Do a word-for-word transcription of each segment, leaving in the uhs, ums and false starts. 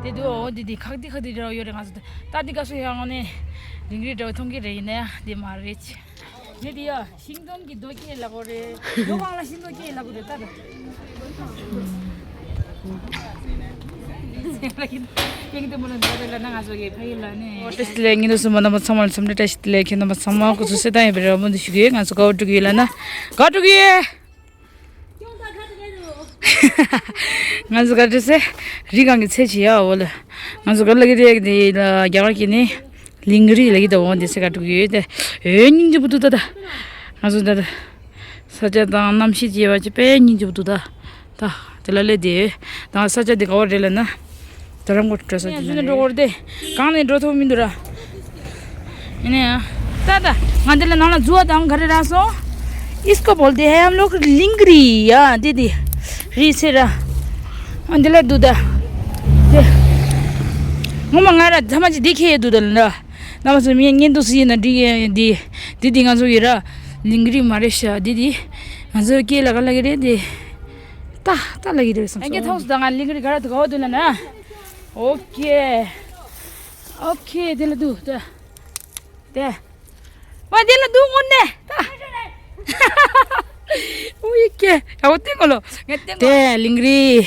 དེ་དུ་འོ་དེ་དེ་ཁག་དེ་ཁག་དེ་འདྲ་བོ་ཡོད་རེད། ང་ཚོ་ད་དེ་ག་སུ་ཡང་ནས་ལིང་རི་འདྲ་བོ་མཐོང་གི་རེད། ཡིན་ན་ཡང་དེ་མ་རེད། དེ་དེ་ཡ་ཤིང་སྡོང་གི་རྡོ་སྐྱེས་ལ་གོ་རེད། རྡོ་གང་ལ་ཤིང་སྡོང་སྐྱེས་ལ་གོ་རེད་ད་ད། ཡིན་དེ་མོ་ལ་འདྲ་རེད་ལ་ན་ང་ཚོ་གི་ཕ་ཡུལ་ལ་ནས། བཀྲ་ཤིས་བདེ་ལེགས། ཉིན་དུ་སུ་མ་རྣམ་པ་ཚང་མ་ལ་འཚམས་འདྲི་བཀྲ་ཤིས་བདེ་ལེགས། ཁྱེད་རྣམ་པ་ཚང་མ་སྐུ་གཟུགས་གསལ་ཐང་ཡོད་པའི་རེ་བ་མུ་མཐུད་ཞུ་གི་ཡོད། ང་ཚོ་ག་པར་འགྲོ་གི་ཡོད་ལབ་ན། ག་པར་འགྲོ་གི་ཡོད། ང་ཚོ་ག་འདྲ་སེ་རི་སྒང་གི་ཚལ་ཅིག་ཡ་འོ་ལ། ང་ཚོ་ག་ལ་གི་རེད་དེ་ལ་རྒྱ་གར་གྱི་ནི་ལིང་རི་ལ་གི་ད་འོ་འདི་སེ་ག་འགྲོ་གི་ཡོད་དེ། འོ་སྙིང་རྗེ་པོ་འདུག་ད་ད། ང་ཚོ་ད་ད་ས་ཆ་དང་གནམ་གཤིས་ཅེས་པ་ཅི་དཔེ་སྙིང་རྗེ་པོ་འདུག་ད། ད་དེ་ལ་སླེབས་དེ་ད་ས་ཆ་དེ་ག་བ་རེད་ལབ་ན། ད་རང་གོ་འགྲོ་ས་དེ་ན་འགྲོ་གོ་རེད་དེ། གང་ནས་འགྲོ་ཐུབ་མི་འདུག་ར། ཡིན་ན་ཡང་། ད་ད་ང་འདི་ལ་ནང་ལ་འཛུལ་བ་དང་ག་རེ་རག་སོང་། इसको बोलते हैं हम लोग लिंगरी। ཡ་འདི་འདི་རི་ཚེ་ར། ཨ་འདི་ལ་འདུག་ད། དེ། ངོ་མ་ང་ར་ཐ་མ་ཅིག་འདི་ཁྱེར་འདུག་ད་ལ་ར། ན་མ་སོ་མི་ངན་འདུག་སི་ཡིན་ན་འདི་འདི་འདི་འདི་ང་ཚོ་ཡི་ར། ལིང་རི་མ་རེད་ཤག་འདི་འདི། ང་ཚོ་སྐད་ལ་ག་ལ་གི་རེད་འདི། ཏ་ཏ་ལ་གི་རེད་བསམ་སོང་། ཨ་ངས་མཐོང་སོང་ད། ང་ལིང་རི་ག་ར་འདུག་ག་བ་འདུག་ལ་ན། ཨོ་ཁེ། ཨོ་ཁེ་དེ་ལ་འདུག་ད། དེ། ཝ་དེ་ལ་འདུག་དངོས་གནས་ད། ཨུ་ཡི་ཀེ་ཡ་བོ་ཏིང་གོ་ལོ། ངས་ཏིང་གོ། དེ་ལིང་རི།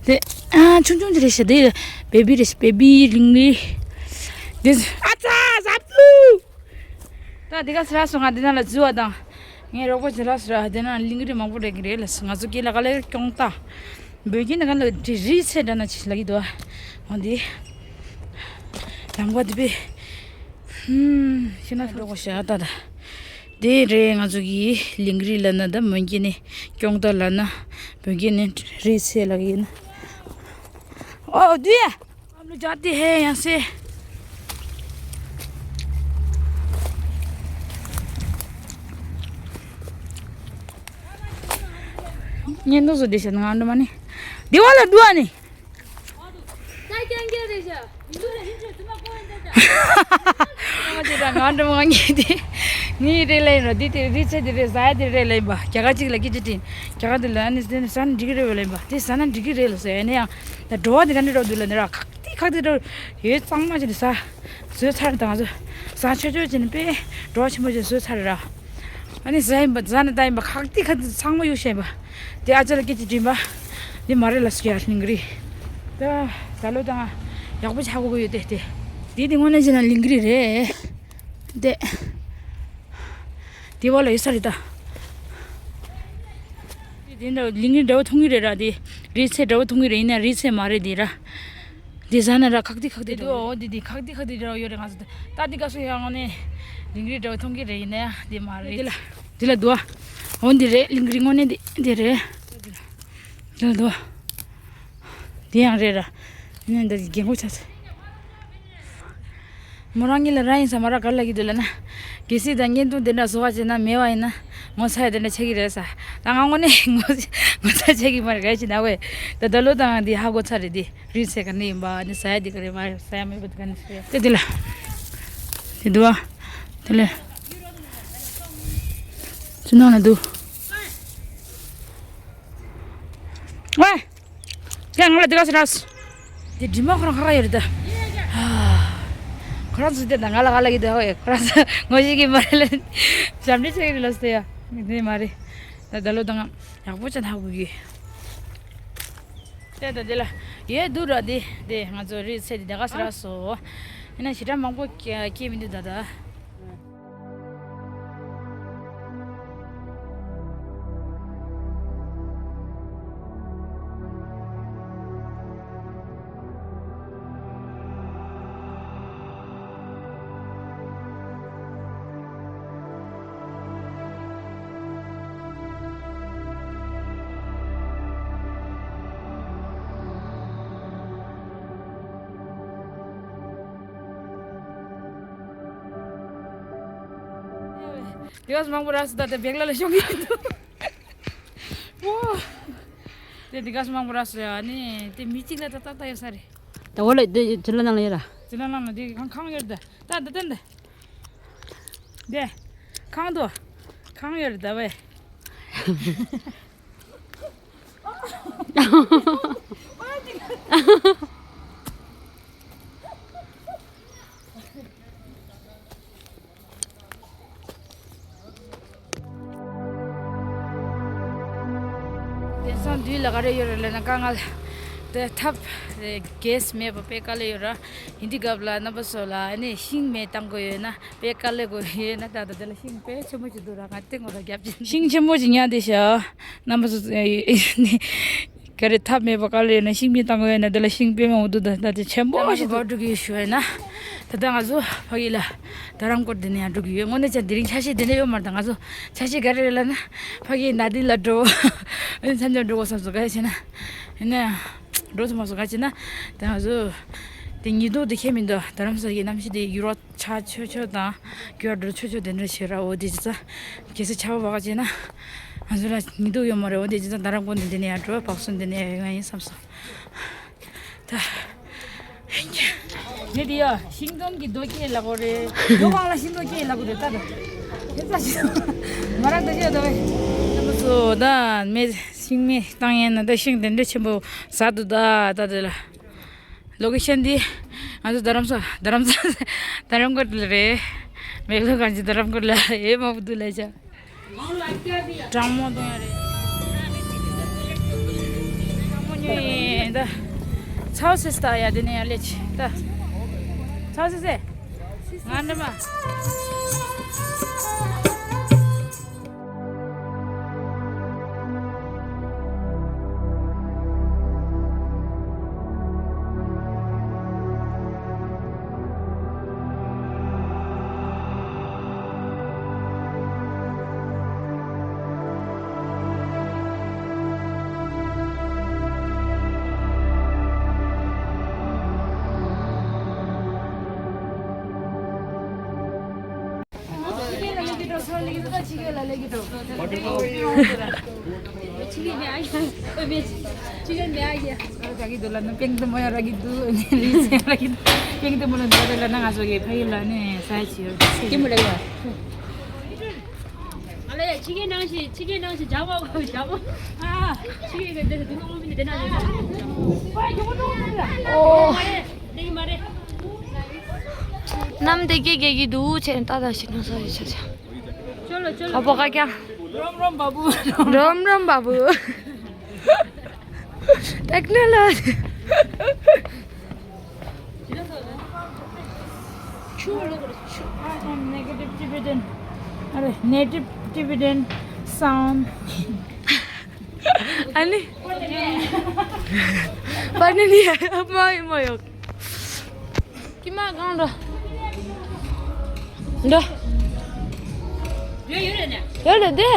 དེ་ཨ་ཆུང་ཆུང་དེ་རེད་ཤག་དེ་བེ་བི་རེད་ཤག་བེ་བི་ལིང་རི། དེ་ཨ་ཙ་ཟབ་ཏུ། ད་དེ་ག་སི་ར་སོང་ང་དེ་ན་ལ་འཛུལ་བ་དང་། ངའི་རོགས་པ་ཅི་ར་སི་ར་དེ་ན་ལིང་རི་མང་པོ་རེད་གི་རེད་ལ་ང་ཚོ་སྐད་ལ་ག་ལ་སྐྱོང་ད། བོད་ཀྱི་ནང་ལ་དེ་རི་ཚེ་འདྲ་ན་ཅི་ལ་གི་འདུག་ཨ། འོ་འདི། ལམ་ཁ་དེ་པས། ཧུམ། ཤི་ན་འགྲོ་གོ་ཤ་ད་ད། དེ་རེད་ང་ཚོ་གི་ལིང་རི་ལ་ན་ད་མོན་གྱི་ནི་སྐྱོང་ད་ལ་ན་བོད་ཀྱི་ནི་རི་ཚེ་ལ་གི་ཡིན། ཨོ་དུ་ཡ། ཨམ་ལུ་ཇ་དེ་ཧེ་ཡང་སེ། ཉན་དུ་སོ་དེ་ཤ་ང་འདྲ་མ་ནི། དེ་བ་ལ་འདུག་ཨ་ནི། ད་རྐྱང་རྐྱང་རེད་ཤག་མི་འདུག་ར་ཧིན་ཆོས་ཙི་མ་ཀོ་ཡིན་ད་ད། ང་ཅི་ད་ང་འགྲོ་མ་ངེས་དེ། ངའི་རེད་ལེན་རོ་འདི་དེ་རི་ཚེ་དེ་རེད་ཟ་ཡ་དེ་རེད་ལེན་པ་རྒྱ་གར་གཅིག་ལ་སྐད་ཆ་དྲིན་རྒྱ་གར་དེ་ལ་ཨ་ནི་དེ་ནི་ཟ་ན་འགྲིག་གི་རེད་བ་ལེན་པ་དེ་ཟ་ན་འགྲིག་གི་རེད་ལ་ཟེར་ཡ་ནི་ཡང་ད་འགྲོ་བ་དེ་ག་འདྲ་འགྲོ་འདུག་ལ་ནི་ར་ཁག་དེ་ཁག་དེ་འགྲོ་ཡོད་གཙང་མ་ཅི་ནི་ཟ་བཟོས་ཚར་དང་ཟ་ཆོས་ཆོས་ཅི་ནི་དཔེ་འགྲོ་བ་ཆེན་པོ་ཅི་བཟོས་ཚར་ར། ཨ་ནི་ཟ་ཡིན་པ་ཟ་ནི་ད་ཡིན་པ་ཁག་ཏི་ཁག་ཏི་ཚང་མ་གཡུག་བཞག་ཡིན་པ། དེ་ཨ་ཅག་ལ་སྐད་ཅིག་དྲིས་པ། འདི་མ་རེད་ལ་སུ་ཡ་ལིང་གི་རི། ད་ད་ལོ་དང་ཡག་པོ་ཆགས་དགོས་ཀྱི་ཡོད་དེ་དེ། དེ་དེ་དངོས་གནས་བྱས་ན་ལིང་གི་རི་རེད། དེ། དེ་བ་ལ་ཡོད་ས་རེད་ད། དེ་དེ་འདྲ་ལིང་གི་རི་འདྲ་བོ་མཐོང་གི་རེད་ར་དེ། རི་ཚེ་འདྲ་བོ་མཐོང་གི་རེད་ཡིན་ན་རི་ཚེ་མ་རེད་དེ་ར། འདི་ཟ་ན་ར་ཁག་ཏི་ཁག་ཏི་འདུག་འོ་འདི་འདི་ཁག་ཏི་ཁག་ཏི་འདྲ་ཡོད་རེད། ང་ཚོ་ད་འདི་ག་སུ་ཡང་ནས་ལིང་རི་འདྲ་མཐོང་གི་རེད་ཡིན་ན་འདི་མ་རེད། འདི་ལ་འདི་ལ་འདུག་འོ་འདི་རེད་ལིང་རི་དངོས་གནས་འདི་འདི་རེད། འདི་ལ་འདུག་འདི་ཡང་རེད་ར། ཡིན་ན་འདི་རྒན་གོག་ཆགས་ཚེ། མོ་རང་ཉིད་ལ་ར་ཡིན་ས་མ་ར་ག་ལ་གི་འདུག་ལ་ན། གལ་སྲིད་ད་བརྙན་ཐུང་འདི་འདྲ་བཟོ་བ་བྱས་ན་མེད་བ་ཡིན་ན་ངོ་ཚ་ཡ་དེ་འདྲ་ཆགས་ཀྱི་རེད་ས། ད་ང་དངོས་གནས་ངོ་ངོ་ཚ་ཆགས་ཀྱི་མ་རེད་ག་ཅི་ན་ཝེ། ད་ད་ལོ་དང་འདི་ཧ་གོ་ཚར་རེད་འདི། རི་ཚེ་ག་ནས་ཡིན་པ་ནི་ཟ་ཡ་འདི་ག་རེད་མ་རེད་ཟ་ཡ་མེད་པ་འདི་ག་ནས་ཟ་ཡ། དེ་འདི་ལ། དེ་འདུག་ཨ། དེ་ལས། ཅི་ནང་ལ་འདུག་ཝེ། ཡ་ང་ལ་འདི་ག་ཟེར་ར། དེ་དྲི་མ་ཁོ་རང་ཁ་ཁ་ཡོད་རེད་ད། ཁོ་རང་ཚོ་དེ་ད་ང་ལ་ག་ལ་གི་འདུག་ཧ་ཝེ་ཁོ་རང་ཚོ་ངོ་ཤེས་ཀྱི་མ་རེད་ལ། ཞབས་འདྲེན་བྱེད་ཀྱི་རེད་ལ་ཟེར་ཡ། དེ་མ་རེད། ད་ད་ལོ་དང་ཡག་པོ་ཅན་ཧ་གོ་གི། དེ་དང་དེ་ལ་ཡས་འདུག་ར་དེ་དེ་ང་ཚོ་རི་ཚེ་དེ་དེ་ག་ཟེར་ར་སོ། ཡིན་ན་ཞེ་དྲག་མང་པོ་སྐྱེ་མི་འདུག་ད་ད། དེ་ག་མང་པོ་རག་སོང་ད་ལྟ་བེག་ལ་ལ་ཤོང་གི་འདུག་ཨོ། དེ་དེ་ག་མང་པོ་རག་སོང་ཡ་ནི་དེ་མི་གཅིག་ལ་ད་ཏག་ཏག་ཡོད་ས་རེད། ད་འོ་ལ་དེ་ཅི་ལ་ནང་ལ་ཡོད་ར། ཅི་ལ་ནང་ལ་དེ་ཁང་ཁང་ཡོད་ད་ད་ད་ད་ད། དེ། ཁང་དུ། ཁང་ཡོད་རེད་ད་བས། ཨ་ཏི། ག་རེ་ཡོད་རེད་ལབ་ན་དཀའ་ངལ་དེ་ཐབས་གེས་མེད་པ་དཔེ་དཀའ་ལས་ཡོད་ར། ཡིན་དུས་སྐབས་ལ་རྣམ་པ་ཚོ་ལ་ཨ་ནི་ཤིང་མེ་བཏང་དགོས་ཡོད་ན་དཔེ་དཀའ་ལས་དགོས་ཡོད་ན། ད་ད་དེ་ལ་ཤིང་དཔེ་ཆེན་པོ་ཅིག་འདུག་ར། ང་སྟེང་ངོ་ལ་རྒྱབ་ཀྱི་ཤིང་ཆེན་པོ་ཅིག་ཉར་བསྡད་ཤག་རྣམ་པ་ཚོ་ག་རེ་ཐབས་མེད་པ་དཀའ་ལས་ཡོད་ན་ཤིང་མེ་བཏང་དགོས་ཡོད་ན། དེ་ལ་ཤིང་དཔེ་མང་པོ་འདུག་ད་ད་དེ་ཆེན་པོ་ཞིག་འདུག་འགྲོ་གི་ཡོད་ཞུ་བ་ཡིན་ན། ད་ལྟ་ང་ཚོ་ཕ་གི་ལ་རྡ་རམ་སྐོར་འདི་ནས་ཡང་འགྲོ་གི་ཡོད། དངོས་གནས་ཀྱང་དེ་རིང་ཆ་ཤས་དེ་འདྲ་ཡོད་མ་རེད། ད་ང་ཚོ་ཆ་ཤས་ག་རེ་རེད་ལབ་ན། ཕ་གི་ན་དིང་ལ་འགྲོ། ཨ་ནི་མཚམས་མཚམས་འགྲོ་དགོས་བསམ་སོང་། ག་རེ་བྱས་ན། ཡིན་ན་ཡང་འགྲོ་ཐུབ་མ་སོང་། ག་རེ་བྱས་ན་ད་ང་ཚོ་དེ་ཉི་གདུགས་དེ་ཁྱད་མི་འདུག་རྡ་རམ་ས་གི་གནམ་གཤིས་དེ་ཡུར་བ་ཆག་ཆོད་ཆོད་དང་། གྱོད་འགྲོ་ཆོད་ཆོད་དེ་འདྲ་བྱེད་ར། འོ་དེ་བྱས་ཙང་གལ་སྲིད་ཆར་པ་བབས་པ་བྱས་ན་ང་ཚོ་ལ་ཉི་གདུགས་ཡོད་མ་རེད། འོ་དེ་བྱས་ཙང་རྡ་རམ་སྐོར་འདི་འདི་ནས་ཡར་འགྲོ། བག་སོ་འདི་ནས་ཡར་ཡོང་ཡ་ཡིན་བསམ་སོང་། ད། ངས་དེ་ཡ་ཤིང་སྡོང་གི་རྡོ་སྐྱེས་ལབ་དགོས་རེད། རྡོ་སྒང་ལ་ཤིང་སྡོང་སྐྱེས་ལབ་དགོས་རེད་ད། ད་དེ་ཚ་ཞིག་ང་རང་ད་ཅི་ཡ་ད་བས། ད་མ་སོ་ད་མེ་ཤིང་མེ་བཏང་ཡས་ན་ད་ཤིང་དེ་འདྲ་ཆེན་པོ་ཟག་འདུག་ད་ད་དེ་ལ། ལོ་ཀེ་ཤན་འདི་ང་ཚོ་རྡ་རམ་ས་རྡ་རམ་ས་རྡ་རམ་སྐོར་ལ་རེད། མེག་ལོར་གངས་ཅན་རྡ་རམ་སྐོར་ལ་ཨེ་མང་པོ་འདུག་ལབ་བྱ། གྲང་མོ་གཏོང་ཡ་རེད། གྲང་མོ་ཉོས་ཡིན་ད། ཚ་བ་སེ་སྟ་ཡ་དེ་ནས་ཡར་སླེབས་ད། ཚ་བ་སེ་སེ། ང་འདྲ་མ། ར་གི་འདུག་ལ་ནི་པེང་ཏི་མོ་ཡ་ར་གི་འདུག་ལི་སི་ཡ་ར་གི་འདུག་པེང་ཏི་མོ་ལ་འདུག་ར་ལ་ན་ང་ཚོ་གི་ཕ་ཡུལ་ལ་ནི་ས་ཡ་ཆི་ཡོད་ཀི་མོ་ལ་ཡ། ཨ་ལ་ཡ་ཕྱི་རྒྱལ་ནང་བཞིན་ཕྱི་རྒྱལ་ནང་བཞིན་ཇག་པ་ཇག་པ། ཨ་ཕྱི་རྒྱལ་གི་འདི་དུ་ནང་མི་འདི་ནང་ཨོ། མ་རེད། འདི་མ་རེད། གནམ་བདེ་སྐྱིད་རྒྱག་གི་འདུག་ཅེས་ཏག་ཏག་ཞིག་ན་ས་ཡོད་ཆ་ཆ། ཅོ་ལོ་ཅོ་ལོ། ཨ་པོ་ཀ་ཀྱང་། རོམ་རོམ་བ་བུ། རོམ་རོམ་བ་བུ། Technology. Negative Tibetan. ཨ་རེ། Native Tibetan sound. ཨ་ནི། པ་ནི་ནི་མ་ཡི་མ་ཡོད། ཀྱི་མ་གང་འགྲོ། འགྲོ། ཡོད་རེད་དེ།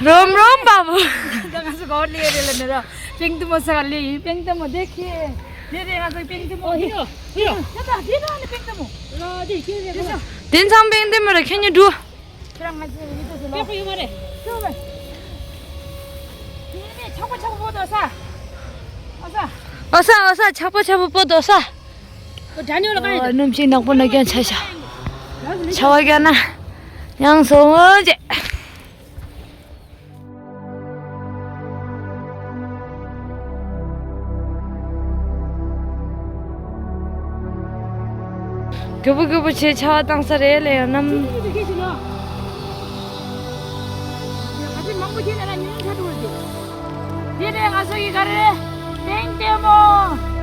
རོམ་རོམ་བ་བུ། ད་ང་ཚོ་གོ་ལེ་རེད་ལ་ནི་ར། པེང་ཏི་མོ་ས་ག་ལེ་ཡིན། པེང་ཏི་མོ་དེ་ཁེ། དེ་རེད་ང་ཚོ་པེང་ཏི་མོ། ཨོ་ཧི་རོ་ཧི་རོ། ད་ད་དེ་རང་ནི་པེང་ཏི་མོ། ར་དེ་ཁེ་རེད། དེ་ཚང་པེང་ཏི་མོ་ར་ཁེ་ཉི་འགྲོ། ཁྱེད་རང་ང་ཚོའི་ཡིད་དུ་ཟིན་ལོ། དཔེ་ཁོ་ཡོད་མ་རེད། ཁྱོད་མེད། དེ་ནས་ཆག་པ་ཆག་པ་པོ་དོ་ས། ཨོ་ས། ཨོ་ས་ཨོ་ས་ཆག་པ་ཆག་པ་པོ་དོ་ས། ཨོ་དྲ་ཉོ་ལ་ག་རེད། སྣུམ་ཞིག་ནག་པོ་ན་རྐྱང་ཆ་ཤ། ཆ་བ་རྒྱ་ན། ཡང་སོང་ངོ་ཅེ། གུ་བུ་གུ་བུ་བྱས་ཆ་བ་བཏང་ས་རེད་ལ་ཡང་ནམ། དེ་ནས་ང་ཚོ་ཡི་ག་རེ་རེད། ཏེང་ཏེ་མོ།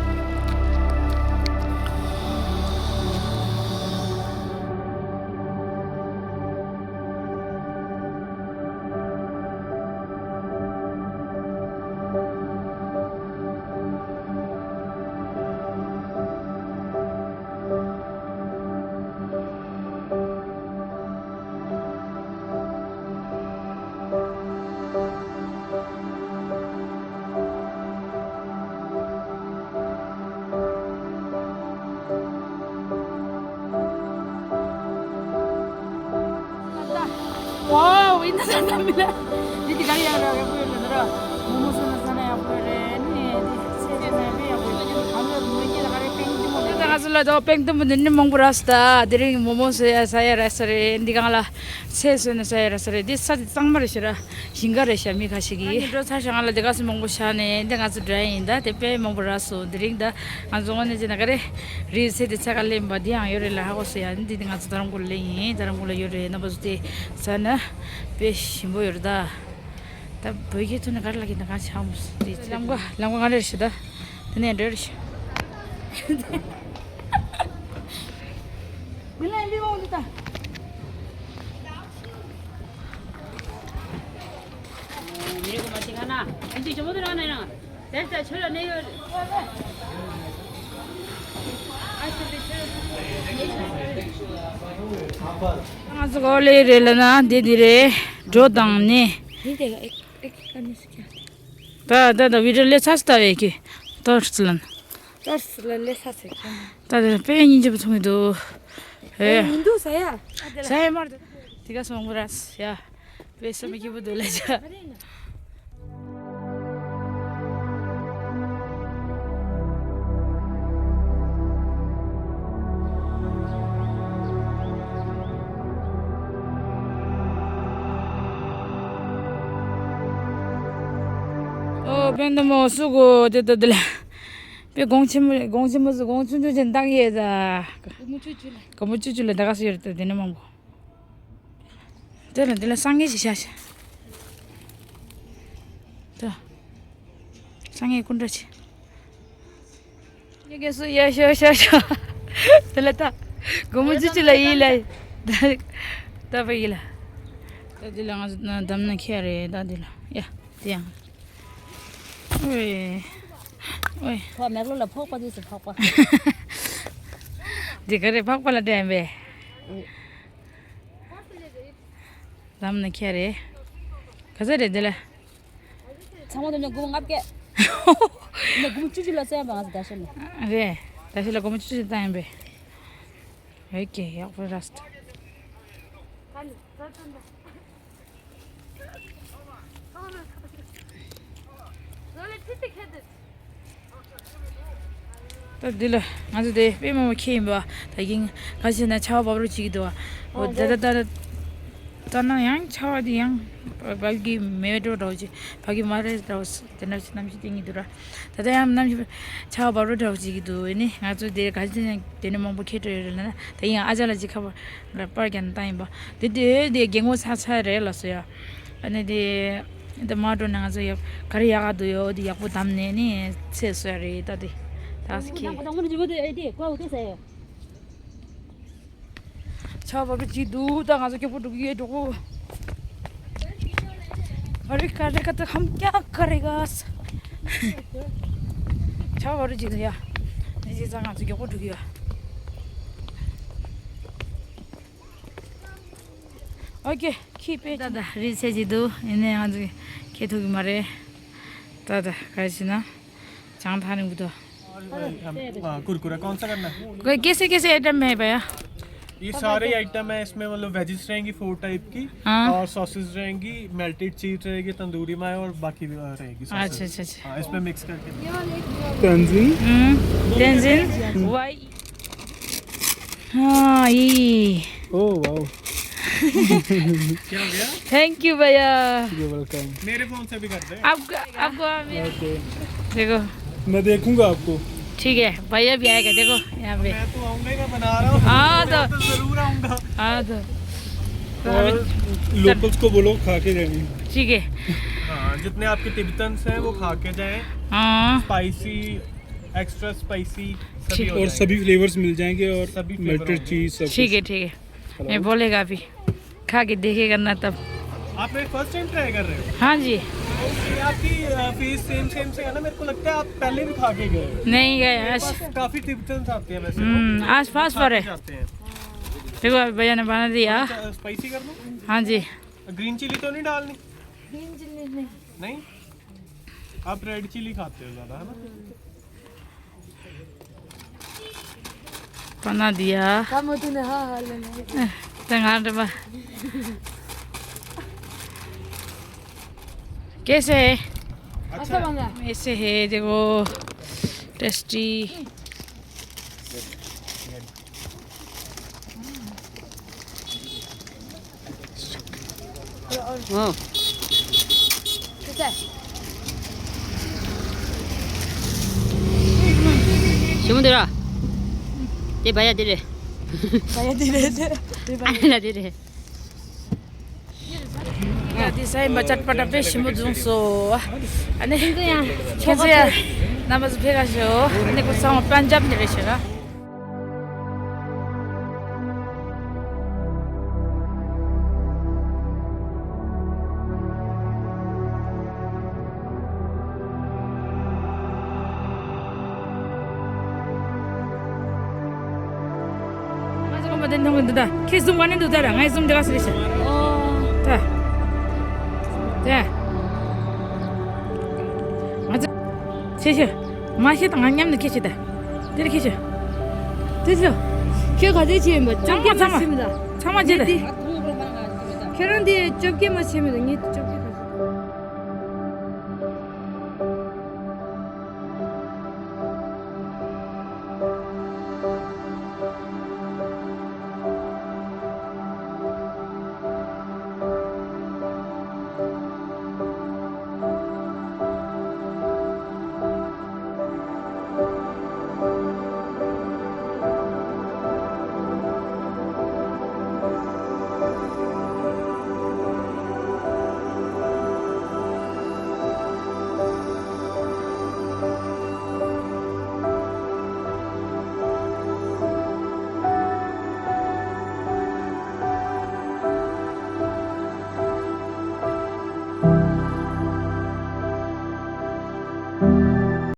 ཝའོ། ཨིན་ད་ས་ད་མི་ལ། འདི་དེ་ག་རེ་ཡག་རེད། ཡག་པོ་ཡོད་ལ་ད་ར། མོ་མོ་སོ་ན་ས་ན་ཡག་པོ་ཡོད་རེད། ནི་དེ་སེ་སེ་ན་དཔེ་ཡག་པོ་ཡོད། ཨ་མོ་མོ་སྐྱེ་ལ་ག་རེ་པེང་ཏི་མོ་ལ། ད་ང་ཚོ་ལ་ད་པེང་ཏི་མོ་འདི་ནི་མང་པོ་རག་སོང་ད། དེ་རིང་མོ་མོ་ཟ་ཡ་ཟ་ཡ་རག་ས་རེད། འདི་གང་ལ་ཚལ་བཟོས་ནས་ཟ་ཡ་རག་ས་རེད། འདི་ས་དེ་གཙང་མ་རེད་ཤི་ར། ཞིང་ཁ་རེད་ཤ། མི་ཁ་ཤས་ཀྱིས། ཨ་ནི་འགྲོ་ཚར་ཤག་ང་ལ་དེ་ག་སེ་མང་པོ་བཞག་ནས་འདི་ང་ཚོ་འགྲོ་ཡ་ཡིན་ད། དེ་དཔེ་མང་པོ་རག་སོང་། དེ་རིང་ད་ང་ཚོ་དངོས་གནས་བྱས་ན་ག་རེ། རི་ཚེ་དེ་ཚ་ག་ལེན་པ་འདི་ཡང་ཡོད་རེད་ལ། ཧ་གོ་སོང་ཡ། འདི་དེ་ང་ཚོ་རྡ་རམ་སྐོར་ལ་ཡིན། རྡ་རམ་སྐོར་ལ་ཡོད་རེད། རྣམ་པ་ཚོ་དེ་ཟ་ན་དཔེ་ཞིམ་པོ་ཡོད་རེད་ད། ད་བོད་སྐད་ཐོག་ནས་ག་རེ་ལབ་ཀྱི་འདུག་ག་ཆགས་མོ་སོང་། དེ་ལམ་ཀ་ལམ་ཀ་ག་རེ་རེད་ཤི་ད། དེ་ནས་འགྲོ་རེད་ཤི། མི་ལ་ཡིན་པའི་དབང་དུ་ད། ང་ཚོ་ག་ལེ་རེད་ལ་ན་འདི་འདི་རེད། འགྲོ་དང་ནི། ད་ད་ད་བི་ཌི་ཡོ་ལས་ཚ་སི་ལྟ་བའི་གི་ཏོར་སི་ལན། ཏོར་སི་ལན་ལས་ཚ་སི་ཀྱང་། ད་ད་དཔེ་སྙིང་རྗེ་པོ་མཐོང་གི་འདུག་ཨེ། མི་འདུག་ས་ཡ། ས་ཡ་མར་འདུག་དེ་ག་སོང་བ་ར་ཡ། དཔེ་བསམ་མི་སྐྱིད་པོ་འདུག་ལ་ཅག་ཨོ་བན་དུ་མོ་སུ་གོ་དེ་ད་དེ་ལ། པའི་གོང་ཆེན་མོ་གོང་ཆེན་མོ་སུ་གོང་ཆུང་ཆུང་ཆེན་བཏང་ཡས་ད། གོ་མོ་ཆུ་ཆུ་ལ། གོ་མོ་ཆུ་ཆུ་ལ་ད་ག་སུ་ཡོད་ད་དེ་ནས་མང་གོ། དེ་ལ་དེ་ལ་སང་ངེ་ཞིག་བྱ་ཞིག་ད། སང་ངེ་ཀུན་འདྲ་ཆེ། ཡ་གེ་སུ་ཡ་ཤོ་ཤོ་ཤོ། དེ་ལ་ད། གོ་མོ་ཅི་ཅི་ལ་ཡི་ལ། ད་པ་ཡི་ལ། ད་དེ་ལ་ང་ཚོ་ན་འདམ་ན་ཁྱེར་རེད་ད་དེ་ལ་ཡ། དེ་ཡང་། ཨོའི། ཨོའི། ཕོ་མེག་ལོ་ལ་ཕོག་པ་དུས་སུ་ཕོག་པ། འདི་ག་རེ་ཕོག་པ་ལ་དྲན་པས། འདམ་ན་ཁྱེར་རེད། ག་ཚོད་རེད་དེ་ལ། ཚང་མ་དེ་ནས་སྒོར་མོ་ལྔ་བརྒྱ། ནས་སྒོར་མོ་བཅུ་བཅུ་ལ་བཙལ་བ་ང་ཚོ་ད་ཤོད་ནས། རེད། ད་ཤོད་ལ་སྒོར་མོ་བཅུ་བཅུ་བཏང་ཡིན་པས། ཨོ་ཀེ་ཡག་པོ་རེད། ད་འདི་ལ་ང་ཚོ་དེ་དཔེ་མང་པོ་ཁྱེར་ཡིན་པ། ད་ཡིན་ག་ཞེ་ན་ཆར་པ་བབས་རོགས་བྱེད་ཀྱི་འདུག་བ། འོ་ད་ད་ད་ད་ན་ཡང་ཆར་པ་དེ་ཡང་བབས་ཀྱི་མེད་འགྲོ་འདྲ་བོ་ཅིག་བབས་ཀྱི་མ་རེད་འདྲ་བོ་དེ་འདྲ་ཞིག་གནམ་གཤིས་དེ་ཉིད་འདུག་ར། ད་ལྟ་ཡང་གནམ་གཤིས་ཆར་པ་བབས་རོགས་འདྲ་བོ་བྱེད་ཀྱི་འདུག་ཨེ་ནི་ང་ཚོ་དེ་ག་ཞེ་ན་དེ་ནས་མང་པོ་ཁྱེར་འགྲོ་ཡོད་རེད་ལ་ན། ད་ཡིན་ཨ་ཅག་ལགས་ཀྱི་ཁ་པར་ལ་པར་རྒྱག་ན་བཏང་ཡིན་པ། དེ་དེ་དེ་རྒན་གོག་ཚ་ཚ་རེད་ལ་སོ་ཡ། ཨ་ནི་དེ། ད་མ་འགྲོ་ན་ང་ཚོ་ཡག་ག་རེ་ཡག་ག་འདུག་ཡོད་དེ་ཡག་པོ་བདམས་ནས་ནི་ཚེས་སོ་ཡ་རེད་ད་དེ། ད་སི་ཁེ། ཆར་པ་བབས་རོགས་བྱེད་ཀྱི་འདུག་ཨེ་དེ་ཀོ་ཨོ་དེ་ཟེར་ཡོད། ཆར་པ་བབས་རོགས་བྱེད་ཀྱི་འདུག་ད་ང་ཚོ་སྐྱོ་པོ་འགྲོ་གི་ཡོད་འགྲོ་གོ། ཨ་རི་ཀ་རི་ཀ་ད་ཧམ་ཀྱག་ཀ་རི་ག་ས། ཆར་པ་བབས་རོགས་བྱེད་ཀྱི་འདུག་ཡ། ནི་བྱས་ཙང་ང་ཚོ་སྐྱོ་པོ་འགྲོ་གི་ཡོད། ཨོ་ཀེ། ཁྱི་དཔེ་ད་ད་རི་ཚད་ཅིག་འདུག་ཡིན་ནའི་ང་ཚོ་ཁྱེད་ཐུག་གི་མ་རེད། ད་ད་ག་རེ་བྱེད་ན། བྱང་ཐང་རིང་པོ་འདུག हाँ, कुरकुरा कौन सा करना है? कोई कैसे कैसे आइटम है भैया? ये सारे आइटम है इसमें, मतलब वेजेस रहेंगी फोर टाइप की। हाँ। और सॉसेज रहेंगी, मेल्टेड चीज रहेगी, तंदूरी मायो और बाकी भी, अ, रहेगी सॉसेज। अच्छा, अच्छा, अच्छा। हाँ, इसमें मिक्स करके। तंजीन। हम्म। तंजीन। वाई। हाँ, ये। ओह, वाओ। क्या हो गया? थैंक यू भैया। You're welcome। मेरे फोन से भी कर दे। आपको, आपको आप ये ओके। देखो। मैं देखूंगा आपको। ठीक है, भैया भी आएगा, देखो यहाँ पे। मैं तो आऊंगा ही, मैं बना रहा हूँ। हाँ, तो मैं तो जरूर आऊंगा। हाँ, तो, तो और हमें लोकल्स को बोलो, खा के जाएंगे। ठीक है। हाँ, जितने आपके तिब्बतन्स हैं, वो खा के जाएं। हाँ। स्पाइसी, एक्स्ट्रा स्पाइसी सभी ठीक। हो और जाएंगे। सभी फ्लेवर्स मिल जाएंगे और सभी फ्लेवर मेल्टेड होंगे। चीज सब ठीक कुछ। है, ठीक है। हेलो। मैं बोलेगा अभी, खा के देखेगा ना तब। आप ये फर्स्ट टाइम ट्राई कर रहे हो? हाँ जी। ये आपकी, अ, फेस सेम सेम से है ना, मेरे को लगता है आप पहले भी खा के गए हो। नहीं गए, मेरे आज पास काफी टिबेटन्स आते हैं वैसे तो। हम्म, आज फर्स्ट बार है। खाते जाते हैं। देखो, अभी भैया ने बना दिया। थोड़ा सा स्पाइसी कर दूं? हाँ जी। ग्रीन चिली तो नहीं डालनी? ग्रीन चिली नहीं। नहीं? आप रेड चिली खाते हो ज्यादा, है ना? बना दिया। काम होती ना, हाँ, हाँ, लेना है। ए, तंग हाथ में। कैसे है? अच्छा बना। ऐसे है, देखो, टेस्टी। हाँ। शिमु तेरा। ये भैया दे दे। भैया दे दे। ये भैया। आने ला दे दे। ཡ་དེ་ས་ཡིན་པ་ཅཊ་པ་ཊ་དཔེ་ཞིམ་པོ་བྱུང་སོང་། ཨ་ནི་ཁྱེད་ཚོ་ཡང་ཁྱེད་ཚོ་ཡང་རྣམ་པ་ཚོ་ཕེབས་ཤོག་ཨ་ནི་ཁོ་ཚང་མ་པན་ཇབ་ནས་རེད་ཤག་ང་ཚོ་མ་དེ་མཐོང་གི་འདུག་ད་ཁྱེད་ཟུམ་ག་ནས་འདུག་ད་ར་ངའི་ཟུམ་དེ་ག་སི་རེད་ཤག་ཨོ། ད་ད་ང་ཚོ་ཆེ་ཤོས་མ་ཤེས་དང་ང་མཉམ་དུ་ཁྱེད་ཤེས་ད་དེར་ཁྱེད་ཤོས་དེ་ཤོས་ཁྱོད་ག་ཚོད་ཆེ་ཡིན་པ་བཅོ་བརྒྱད་མ་ཆེ་མི་ད་ཚང་མ་ཆེ་ད་ཁྱེད་རང་དེ་བཅོ་བརྒྱད་མ་ཆེ་མི་ད་ངས་